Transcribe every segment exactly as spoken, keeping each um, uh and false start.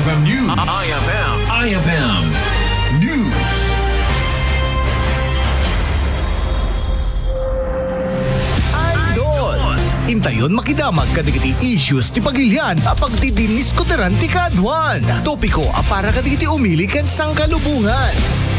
News. I F M. I F M News. Idol, intayon makidamag kadagiti issues ti pagilian a pagdidiniskutiran ti kaduan. Topiko a para kadagiti umili ken sangkalubongan.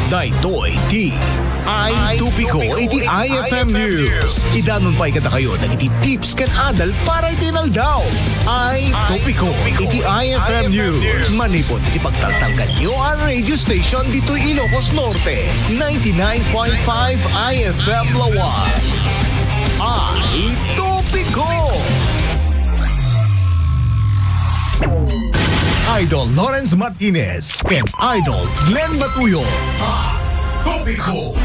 Daytoy ti Ay Topiko iti I F M News. Idanon pay kadakayo dagiti tips ken adal para iti inaldaw. Ay Topiko iti I F M News. Manipud iti pagtaltalkanyo a radio station ditoy Ilocos Norte, ninety-nine point five I F M Laoag. Ay Topiko! Idol Lawrence Martinez and Idol Glenn Batuyo. Ay Topiko!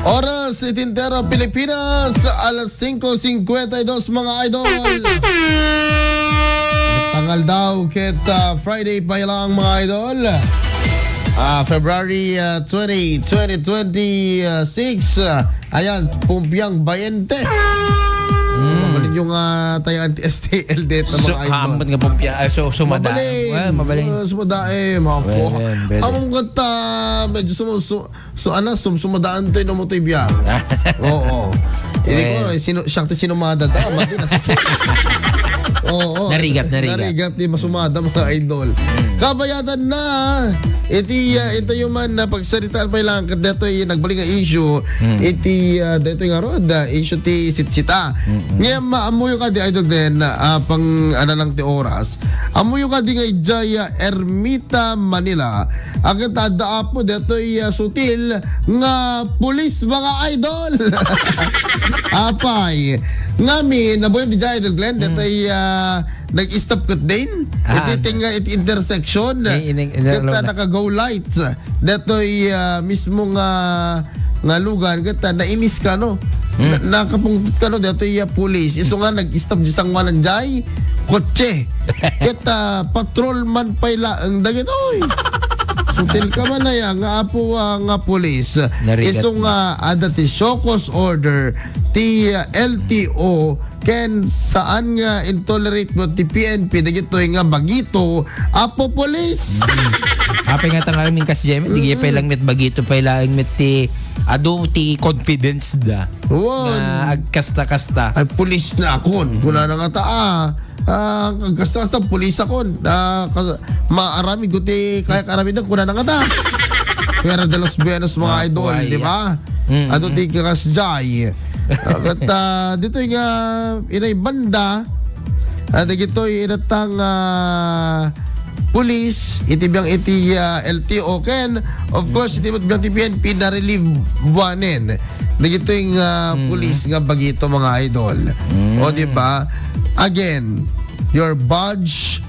Oras iti entero Pilipinas, alas singko singkwenta y dos, mga idol. Tangaldaw ket, ah, Friday pa lang, mga idol. Ah, February, ah, twenty, twenty twenty-six. Ah, ayan, pumpiang bayente. Mabalin yung, ah, tayo anti-S T L dito, mga idol. Haambot nga pumpia. Ay, so, sumada. Mabalin. Well, mabalin. Ah, sumada, eh, mga po. Well, well, well. Among kanta, medyo sumu-, su-, So, ana, sum-, sumadaan to, ino mo to ibiya. Oo. Hindi ko, eh, sino, siya ti sinumada ta, mati na sakit. Oo. Narigat, narigat. Narigat, di masumada, mga idol. Kabayatan na, iti, ah, ito yung man na pagsaritaan pa ilang, kat dito yung nagbaling nga issue, iti, ah, dito yung arod, ah, issue ti sitsita. Ngayon, maamuyo ka di, idol din, ah, pang, ano lang ti oras. Amuyo ka di nga ijay, ah, Ermita, Manila. Agad adda apo detoy, ah, sutil nga pulis, mga idol. Apay. Ngamin, nabuyon di idol Glenn, detoy, ah, nag-stop ket din. Ah. Iti tinga iti intersection. Ket, ah, naka-go lights. Detoy, ah, mismo nga, nga lugar, ket, ah, nainis ka, no? Na-, nakapungtot ka, no? Detoy, ah, pulis. Isu nga nag-stop di sanguanan jay kotse. Ket, ah, patrolman pay laeng dagitoy. Sutil ka man aya nga apo, ah, nga pulis. Narigat. Isu nga adda ti show cause order ti, ah, L T O ken saan nga intolerate mo ti P N P dagitoy nga bagito, apo pulis. Apay nga tangamin kas Jemmy, di pay lang met bagito pay laeng met ti adu ti confidence da. Wan. Nga agkasta-kasta. Ay, pulis na akon. Kunana nga ta, ah. Ah, kasta-kasta, pulis akon. Ah, kas-, maaramid ko ti kaya karamid, kunana nga ta. Fuera de los Buenos, mga idol, di ba? Adu ti kasjay. Ah, ket, ah, ditoy nga inay banda, ah, dagitoy inatang, ah, pulis, iti biang iti, ah, L T O, ken, of course, iti biang ti P N P, na-relieve buanen. Dagitoy nga pulis nga bagito, mga idol. O, di ba? Again, your badge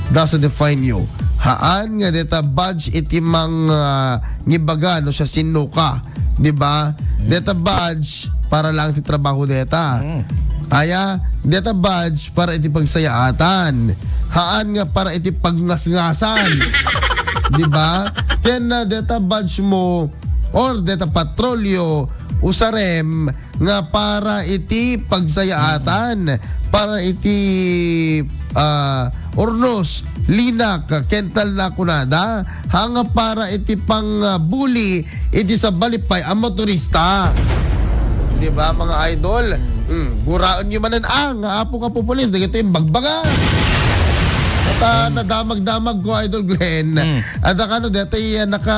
doesn't define you. Haan nga deta badge iti mang, ah, ngibaga no siasino ka. Di ba? Deta badge para lang ti trabaho deta. Aya, deta badge para iti pagsayaatan. Haan nga para iti pagngasngasan. Di ba? Ken, ah, deta badge mo or deta patrolyo, usarem nga para iti pagsayaatan, para iti, ah, urnos, linak, kental na kunada, ha nga para iti pang, ah, buli iti sabali pay a motorista. Di ba, mga idol? Mm, guraen nyo manen, ah, nga apo nga pupulis, dagito yung bagbaga. At, ah, nadamag-damag ko, Idol Glenn. At, ah, ano, dati, ah, naka,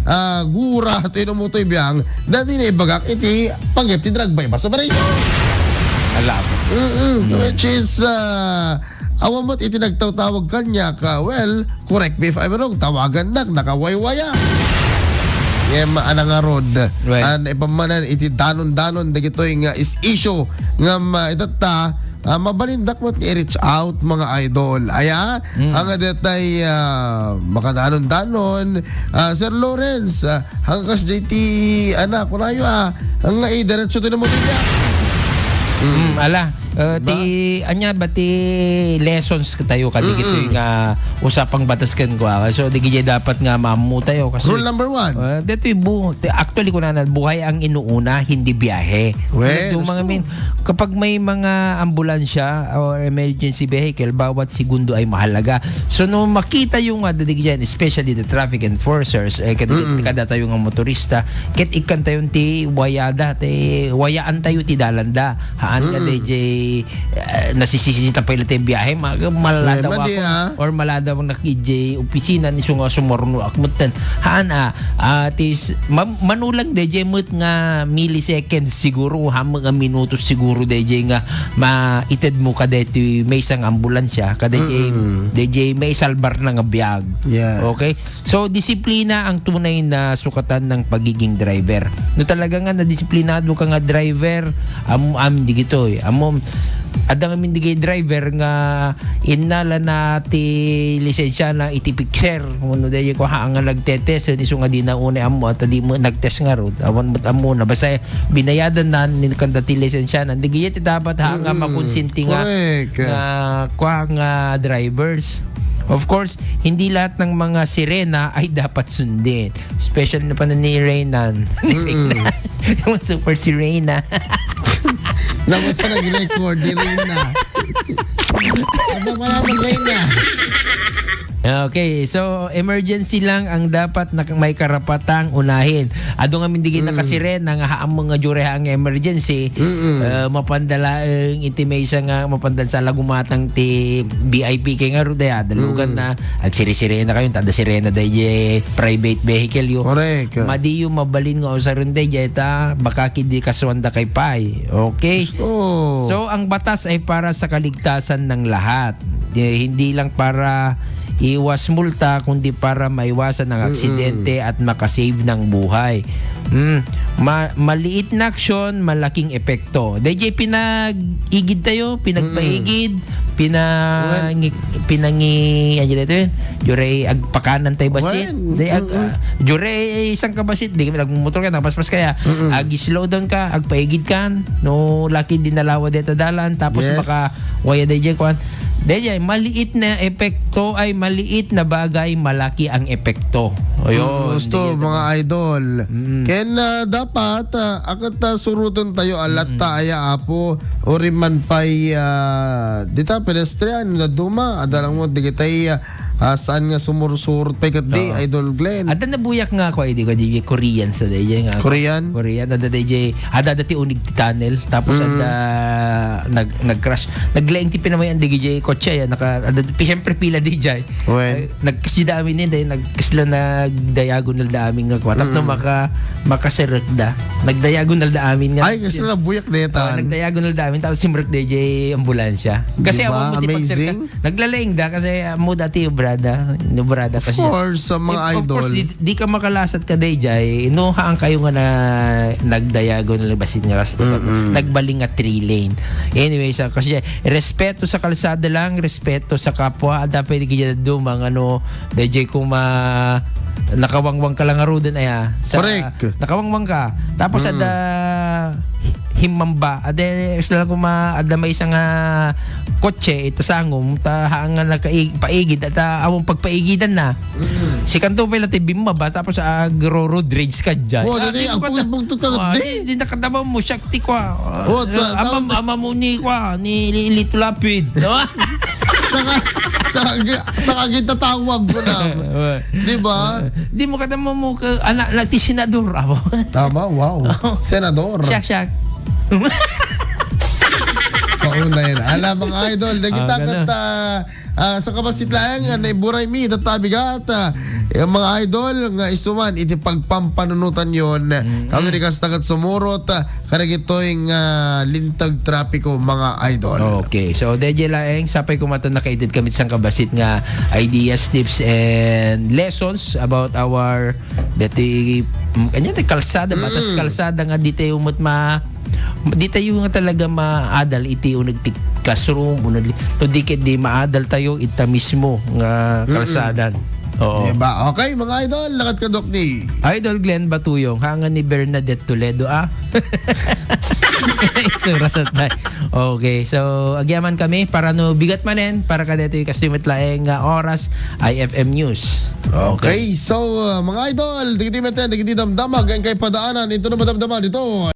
ah, gura to inumo to ibiang, dati na ibagak iti panggep ti drug by bus operation. Alam. Mm-mm. Which is, ah, awan mo't iti nagtawtawag kaniak, ah, well, correct me if I'm wrong, tawagan nak, nakawaywaya. Ngem, anangarod, an ipamanan iti danon-danon, dagitoy nga is issue, ngem, ah, itatta, ah, mabalindak met nga i-reach out, mga idol. Aya, ang detay, ah, makadanon-danon, ah, Sir Lawrence, ah, hangkas J T, anak, kunayo, ah, ang nga idiretso to na mo din. Mm, ala. Eh, ti, ania ba ti lessons tayo kadagitoy nga usapang batas ken kua. So, dagiti dapat nga maammo tayo kasi, Rule number one. Eh, detoy bu-, ti-, actually, kunana, buhay ang inuuna, hindi biyahe. Well, Nagduma gusto. Amin, kapag may mga ambulansya or emergency vehicle, bawat segundo ay mahalaga. So, no makita yung nga dagiti dyan, especially the traffic enforcers, eh, kad-, Mm-mm. kada tayo nga motorista, ket ikkan tayo ti wayada, ti wayaan tayo ti dalanda. Haan nga Mm. D J, eh, nasisisita pa ila ti biyahe, ma-, maladaw Eh, madi, ako, ah. Or maladaw na D J opisina ni sunga sumurno ak metten. Haan, ah, ah, ti s-, ma-, manulag D J met nga milliseconds siguro, haan nga minutos siguro D J nga maited mo ka deti maysa nga ambulansya, ka D J, Mm-mm. D J may salbar na nga biag. Yeah. Okay? So, disiplina ang tunay na sukatan ng pagiging driver. No talaga nga nadisiplinado ka nga driver, am-, am, di gitoy. Amo, adda ngamin digay driver nga innala na ti lisensya na iti picture. Uno, dahil ko ha, nga nagtetest, isu nga di na unay ammo, at di mo nagtest nga rod. Awan mo't ammo na. Basta binayadan na, ni kanda ti lisensya na. Di gayat dapat ha, nga Mm-mm. makonsinti nga, Correct. nga, kwa nga drivers. Of course, hindi lahat ng mga sirena ay dapat sundin. Special na pa na ni Reynan. Ni Mm-mm. Reynan. Yung super sirena. Naman sa nag-record, di Reyna. Ano pa naman, Reyna? Okay, so emergency lang ang dapat na may karapatang unahin. Adu nga mindigin Mm. nakasirena nga haam mo nga jure ang emergency, Mm-mm. eh, mapandalaeng intimation nga mapandan sa lagumatang ti V I P kay nga rude, ah, dalugan Mm. na, agsiri-sirena kayo, tada sirena dayjay private vehicle yo. Correct. Madiyo mabalin nga usaren dayjay ta, baka kidi kasuanda kay pay. Okay? Gusto. So, ang batas ay para sa kaligtasan ng lahat. Eh, hindi lang para iwas multa, kundi para maiwasan ang Mm-mm. aksidente at makasave ng buhay. Mm. Ma-, maliit na aksyon, malaking epekto. Dayjay pinag-igid tayo, pinagpaigid, Mm. pinangi-, pinangi-, ano dito yun? Jure, agpakanan tayo basit. Wen. Day, ag-, Mm-mm. ah, jure, isang kabasit, di kami nagmumotor ka, nagpaspas kaya. Mm-mm. Ag-slow down ka, agpaigid ka, no, laki dinalawa dito dalan, tapos Yes. baka waya dayjay, kwan. Dayjay, maliit na epekto ay maliit na bagay, malaki ang epekto. Ayun, Mm, gusto, dayjay, mga idol. Mm. Ken, ah, dapat, ah, akat, ah, suruton tayo, alat Mm. ta aya, apo, uri man pay, ah, dita, pedestrian, na duma, adalang mo, digitay, ah, ah, saan nga sumursurot pay ket di, Oo. Idol Glenn? Adda nabuyak nga ako, ay, di ko, di, Korean sa dayjay nga ako. Korean? Korean, adda dayjay, adda, adda ti unig ti tunnel, tapos Mm. adda nag-, nag-crash. Naglaing ti pinamayan dayjay kotse, ay, naka, adda, pi-, siyempre pila dayjay. Wen. Ay, nagkasdi da amin yun, dahil nagkasla nag-diagonal da amin nga kwa. Tapno Mm. maka-, makasirek da. Nag-diagonal da amin nga. Ay, kasi nabuyak na yata. Oh, nag-diagonal da amin, tapos simrek dayjay ambulansya. Kasi Di ba? Awan mo ti pagserka. Amazing. Naglalaing da kasi, ah, mo dati obrada, obrada Of kasi. Course, sa mga Of course, idol. di, di ka makalasat ka, dayjay. No, haan kayo nga na nagdiagonal basin nga kasi Mm-mm. nagbaling nga three lane. Anyway, sa kasi respeto sa kalsada lang, respeto sa kapwa, at dapat di kaya dumang ano, dayjay kuma nakawangwang ka lang nga ruden, aya. Sa Correct. Nakawangwang ka. Tapos Mm. ada himmamba. Ade, sila kuma, adda maysa nga kotse, ita sangom, ta haan nga nakaig-, paigid, ta awang pagpaigidan na. Mm. Si kanto pala ti bimmaba, tapos agro-road rage ka dyan. Oh, Ah, dali, di mo ang kada-, pungtong-pungtong ka, ah, di. Di, di nakadama mo, siya ti kwa. Oh, Ah, sa-, amam-, tapos amam mo ni kwa, ni Li-, Lito Lapid. Diba? Saka, saka, saka kita tawag ko na. Di ba? Di mo kadama mo ka, anak, na ti senador, amo. Tama, wow. Oo. Senador. Siya, siya. Pauna yan. Ala, mga idol, dagita Ah, kat, ganun. ah, ah, sa kabasit laeng, ah, naiburay mi, databigat, ah, yung mga idol, nga isuman, iti pagpampanunutan yon, Mm-mm. kami di kasta kat sumurot, ah, karagitoy nga lintag trapiko, mga idol. Okay. So, D J Laeng, sapay kumatan nakaitid kami sang kabasit nga ideas, tips, and lessons about our, dati, mm, kanya, ti kalsada, batas Mm. kalsada nga di tayo umot ma-, di tayo nga talaga maadal iti uneg ti classroom, uneg li-, to di ket di maadal tayo ita mismo nga Mm-mm. kalsadan. Oo. Diba? Okay, mga idol, lakat ka, Doc D. Idol Glenn Batuyong, hangan ni Bernadette Toledo, ah. Surat tayo. Okay, so, agyaman kami para no bigat manen, para kadetoy kas ti met laeng nga oras, I F M News. Okay, so, uh, mga idol, dagiti meten, dagiti damdamag, ang kay padaanan, ito na madamdama dito.